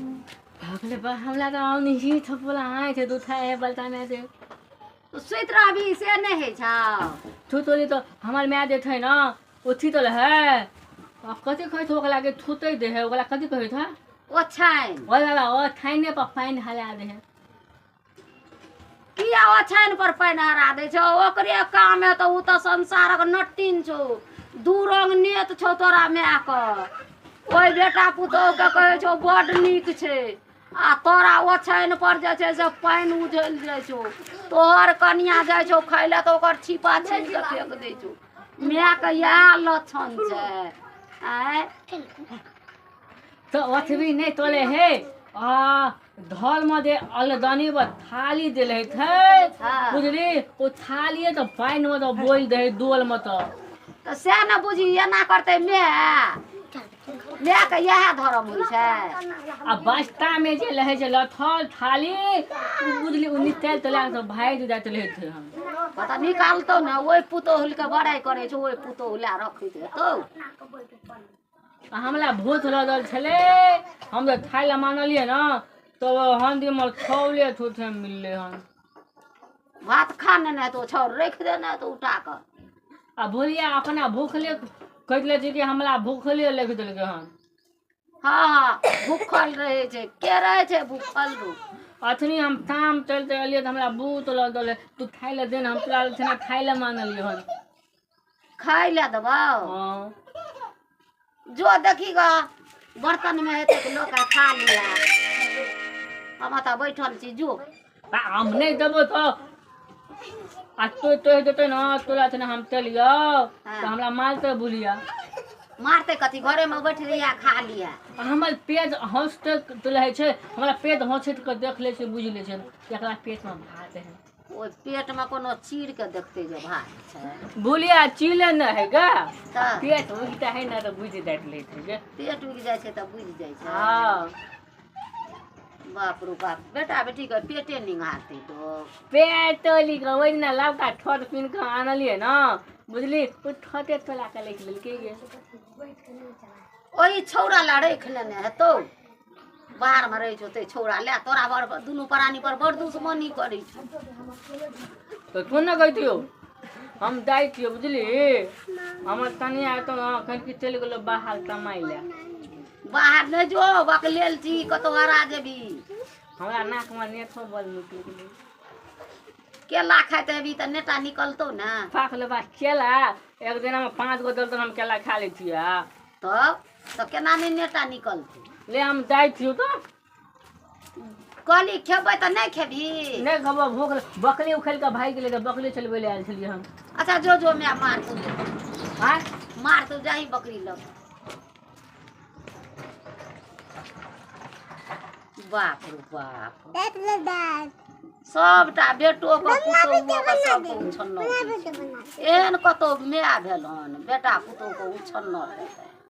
भगले बा हमरा तऽ औनही थपोला आइ छै दुखा है बलता में से। तो सुति रहबी से नहि होइ छौ? थुतोली तऽ हमर माय जे छै ने ओ थी है। आ कथी कहै छै ओकरा के थुतै दे है, ओकरा कथी कहै छै? ओछाइन। ओहि बाबा ओ थाइने पर पानि हला दे है। किया ओछाइन पर पानि हरा दै छौ? ओकरे काम है तऽ ओ तऽ संसारक नटिन छौ, दू रंग नेत छौ तोरा मायके। ओहि बेटा पुतोहुके कहै छौ बड्ड नीक छै, आ तोरा ओछाइन पर जे छै से पानि उझलि जाइ छौ। तोहर कनिया जाइ छौ खाय लए तऽ ओकर छिपा छीन कऽ फेक दै छौ। मायके इएह लक्षण छै। आँय तऽ ओतबी नहि तोले हे, आ धल मे जे अलदनी व थाली देले है। बुझली, ओ थालिए तऽ पानि मे तऽ बोल दे डोल मे तऽ। तऽ सएह ने बुझी, एना करतै माय? मायके इएह धर्म होइ छै? आ बस्ता में जे रहै छै लथल थाली, बुझली, ओ निकालि तोला तऽ भागि जाइत रहै छै हम। पता निकालतौ ने, ओहि पुतोहुलके बड़ाइ करै छौ, ओहि पुतोहु लए रखैत हेतौ। आ हमरा भूत लगल छलै, हम तऽ खाय लए मानलियै ने तऽ हन दिन हमर छौले थोथे मिललै हन। भात खा नेने हेतौ, छाउर राखि देने हेतौ उठा कऽ। आ भुलिया अपना भूखले कहि देले छै कि हमरा भूखले लिख देलकै हन। हँ हँ, भूखल रहै छै के रहै छै भूखल रू? अखनी हम काम चलते एलियै तऽ हमरा भूत लगल, तू खाय लए दे ने, हम तोरा छना खाय लए मानलियै हन। खाय लए देबौ? हँ। जो देखी ग, बर्तन में हेतै तऽ लऽ कऽ खा लिअ, हम एतऽ बैठल छी, जो। आ हम नहि देबो तऽ आ तो तोहि देतै ने तोरा छना हम चलियौ तऽ हमरा मारतै बुलिया। मारतै कथी, घरेमे बैठ रहिया, खा लिअ। आ हमर पेट हँसते रहै छै, हमरा पेट हँसैत कऽ देख लै छै, बुझि लै छै एकरा पेटमे भात है। ओहि पेटमे कोनो चीर के देखतै जे भात छै? बुलिया चीले न है गा। तऽ पेट उगता है ना तऽ बुझि जाइत लै छै गे। पेट उगि जाइ छै तऽ बुझि जाइ छै? हँ। बाप रो बाप, बेटा बेटीके पेटे निंघारतै लोक? पेट लिख ओहि दिना लवका ठोर पिन्ह कऽ आनलियै ने बुझली, ओ ठोटे तोला कऽ लिख लेलकै गे। ओहि छौड़ा लए राखि लेने हेतौ, बाहरमे रहै छौ तै छौड़ा लए। तोरा बड़ दुनू प्राणी पर बड़ दुश्मनी करै छौ। तऽ तू ने कहितियौ, हम जाइ छियौ बुझली, हमर कनिया एतौ ने एखन कि चलि गेलौ बाहर कमाइ लए। बाहर नहि जो, बकलेल छी, कतौ हरा जेबी। हमरा नाकमे नेठो बड़ निकलि गेलै। केला खाइत हेबी तऽ नेटा निकलतौ ने। पाक लेबा केला, एक दिनामे 5 गो दल हम केला खा लै छियै। तब तऽ केना नहि नेटा निकलतै? ले हम जाइ छियौ तऽ। कहली खेबै तऽ नहि खेबही? नहि खेबो, भूख बकरी उखैल कऽ भागि गेलै तऽ बकरी चलबै लए आयल छलियै हम। अच्छा जो जो, माय मारतौ। आँय? मारतौ, जाही बकरी लग। बाप रो बाप, सबटा बेटो के पुतोहुओ के सबके उछन्नर दै छै। एहन कतौ माय भेल हन बेटा पुतोहु के उछन्नर देतै?